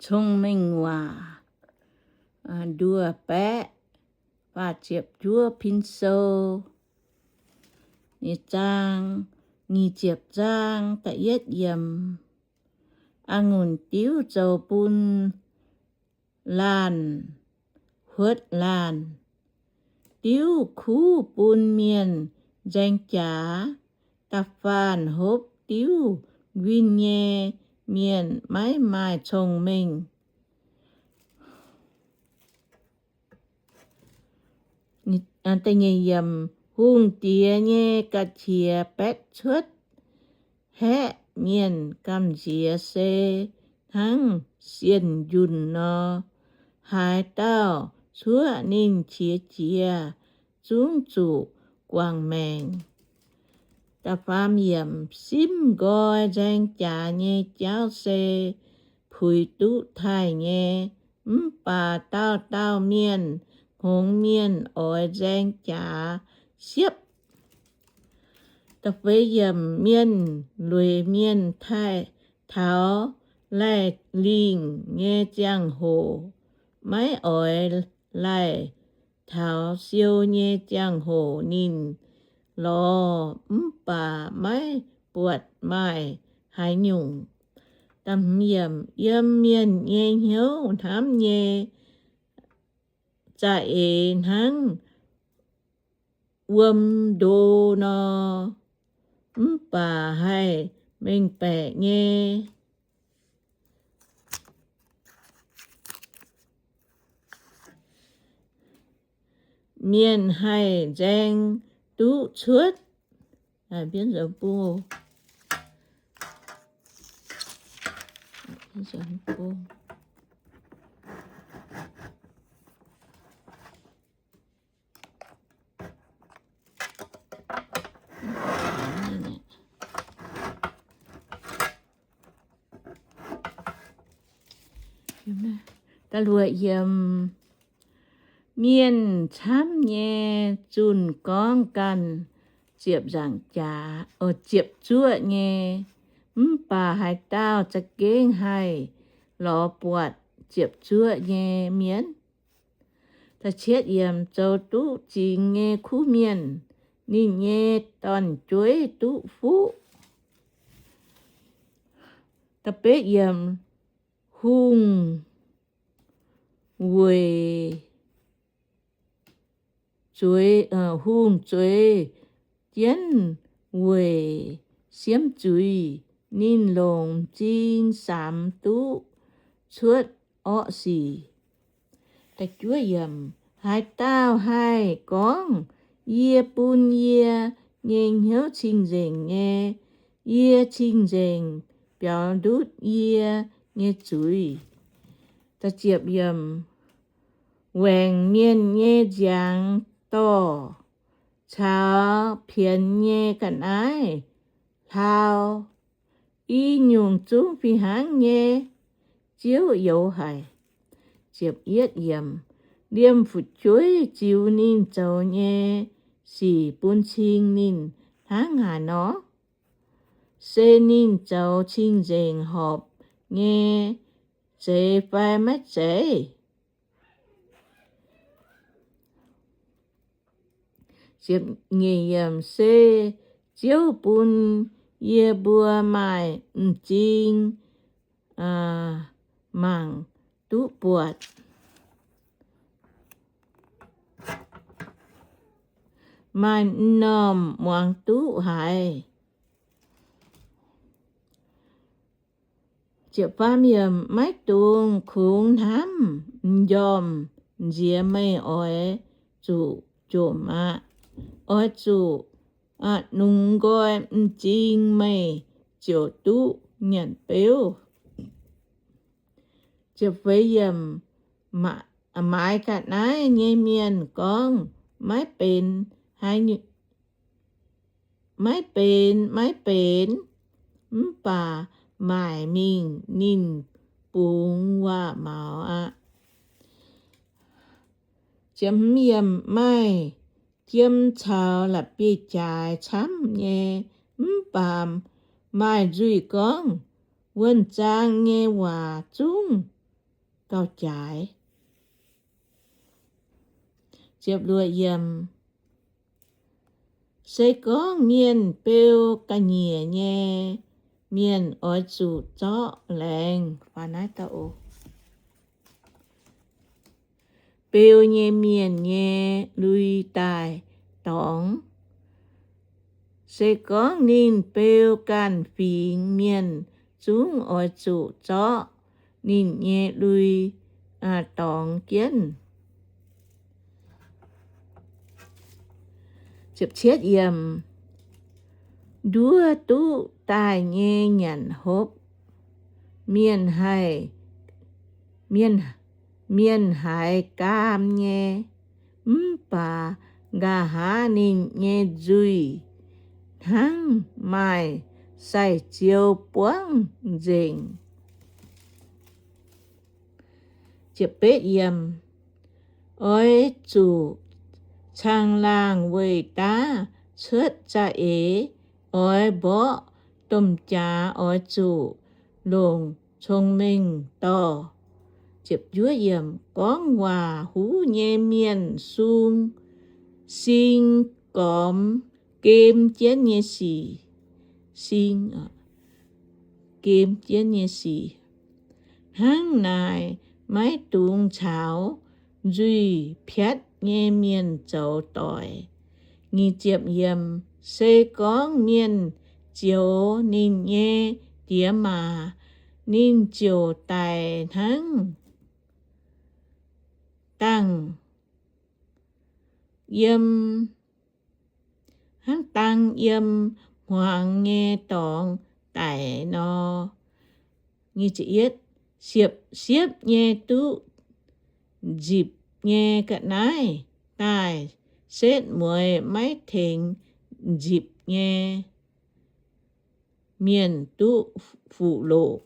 Cong-Mengh Waac, nduov baeqv faah ziepc juov pin sou, nyeic zaang, nyic ziepc zaang da'yietv yiemc. A'ngunc diuv zoux bun laanh huotv laanh, diuv kuv bun mienh nzaeng jaax. Da'faanh hopv diuv nquin nyei mienh maiv maaih cong-mengh. Hungh diex nyei ga'qiex baetv cuotv, haeqv mienh gamh nziex se hnangv sienh njunh nor. Haaix dauh cuoqv ninh qiex jiez, zungv zuqc guangc maengc. Da'faam yiemc, simv nqoi nzaeng jaax nyei jauv se puix duqv taaih nyei, mv baac dauh dauh mienh hngongx mienh oix nzaeng jaax siepv. Da'feix yiemc, mienh lueic mienh taaih taux laih lingh nyei ziangh hoc, maiv oix laih taux siou nyei ziangh hoc ninh lorz, mv baac maiv buatc maaih haaix nyungc. Yiem mienh nyei hnyouv hnamv nyei za'eix hnangv wuom ndo nor, mv baac haih mengh baeqc nyei mienh haih nzaeng duqv cuotv. Da'luoqc yiemc, mienh camv nyei zunh gorngv ganh ziepc nzaangc jaax, ziepc zuoqv nyei, mv baac haaix dauh za'gengh haih lorz buatc ziepc zuoqv nyei mienh? Zoux duqv zingx nyei kuv mienh, ninh nyei dorn-jueiv duqv fuqv. Hungh weic zueiz, hungh zueiz jienv weic siemv zuiz, ninh longc m'zing samx duqv cuotv orqv sic. Haaix dauh haih gorngv, Yie bun yie nyei hnyouv cing-nzengc nyei, yie cing-nzengc biaux ndutv yie nyei zuiz? Waengc mienh nyei nziangx dorh caux pienx nyei ga'naaiv hlau, i nyungc zungv fih hnangv nyei, Ziouv youx haic. Liemh fu'jueiv ziux ninh zoux nyei sic bun cing ninh hnangv haaix nor? Se ninh zoux cing-nzengc horpc nyei zeiz fai maiv zeiz? Se Ziouv bun yie mbuo maaih m'zing mangc duqv buatc, maaih m'normh muangx duqv haiz. Maiv dungx kungx hnamv m'njormh nziex meih oix zuqc jomc aqv. Oix zuqc nungx nqoi m'zing meih ziouc duqv nyanc beuv. Maaiz ga'naaiv nyei mienh gorngv, maiv benx, maiv benx, mv baac maaic mingh ninh bungx waac-maux aqv. Maaih jiem caux la'bieiv-jaaix camv nyei, mv baac maaih nzuih gorngv wuonh zaang nyei waac zungv gauh jaaix. Se gorngv mienh beu ga'nyiec nyei mienh oix zuqc zorqv laengz beu nyei mienh nyei lui daaih dorngx. Se gorngv ninh beu ganh fingx mienh zungv oix zuqc zorqv ninh nyei lui dorngx jienv. Nduov duqv daaih nyei nyanc hopv, mienh haih, mienh, mienh haiz gaam nyei, mv baac nqa'haav ninh nyei nzuih hnangv maaih sai-ziou buangv nzengc. Oix zuqc caangh laangh weic daav cuotv za'eix. Oix mborqv domh jaax, oix zuqc longc cong-mengh dorh. Gorngv waac huv nyei mienh sung sing gormx gem jienv nyei sic, sing, gem jienv nyei sic. Hnangv naaic maiv dungx caux nzuih piatv nyei mienh zoux doic. Se gorngv mienh zioux ninh nyei diex maac, ninh ziouc daic hnangv dangh yiem, hnangv dangh yiem hmuangx nyei dorngx daic nor. Siepv, siepv nyei duqv nzipc nyei ga'naaiv daaih setv mueiz maiv tengx nzipc nyei mienh duqv fuqv-loqc.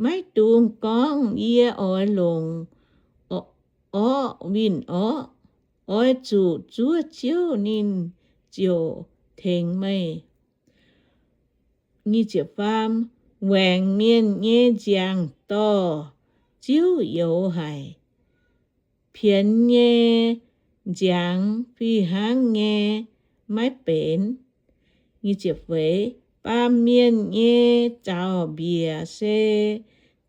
Maiv dungx gorngv, Yie oix longc orqv winh orqv. Oix zuqc zuov Ziouv, ninh ziouc tengx meih. Waengc mienh nyei nziangx dorh Ziouv youx haic. Pienx nyei nziangx fih hnangv nyei maiv benx. Baamh mienh nyei zaux-mbiec se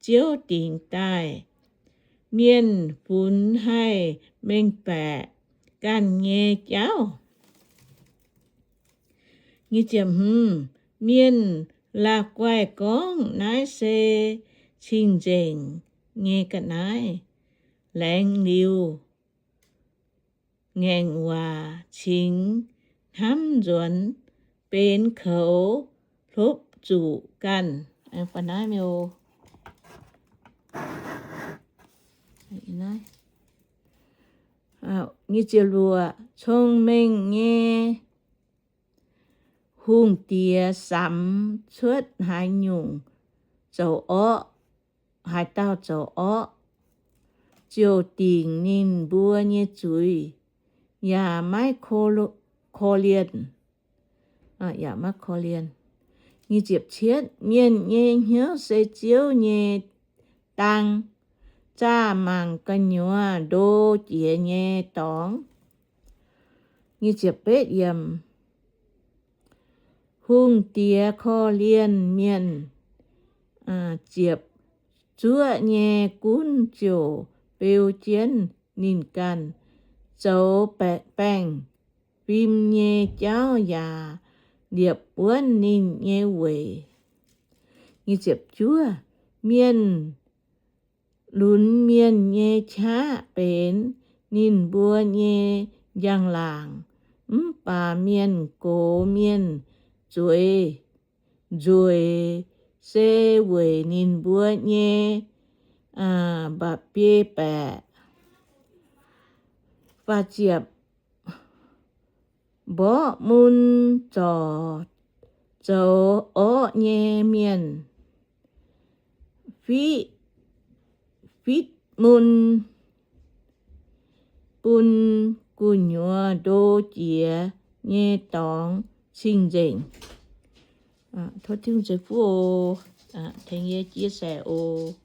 Ziouv dingc daaih. Mienh funx haih mengh baeqc ganh nyei jauv. Mienh la'guaih gorngv, Naaiv se cing-nzengc nyei ga'naaiv. Laengz liuz ngaengc waac cingx hnamv nzuonx, benx koux hlopv zuqc ganh. Cong-mengh nyei hungh diex samx cuotv haaix nyungc zoux orqv, haaix dauh zoux orqv, ziouc dingc ninh mbuo nyei zuiz, yaac maiv korv-lienh. Mienh nyei hnyouv se Ziouv nyei dang, zaah mangc gu'nyuoz ndo jiex nyei dorngx. Hungh diex korv-lienh mienh, ziepc zuoqv nyei gunv ziouc beu jienv ninh ganh, zoux baengh fim nyei jauv yaac liepc wuonv ninh nyei weic. Mienh lunx mienh nyei qaqv benx ninh mbuo nyei njang-laangc, mv baac mienh gox mienh zueiz nzueic se weic ninh mbuo nyei mba'biei baeqc. Mborqv mun zorc zoux orqv nyei mienh, fitv, fitv mun bun gu'nyuoz ndo jiex nyei dorngx cing-nzengc. Tov Tin-Hungh ceix fuqv oc. Tengx yie chia sẻ oc.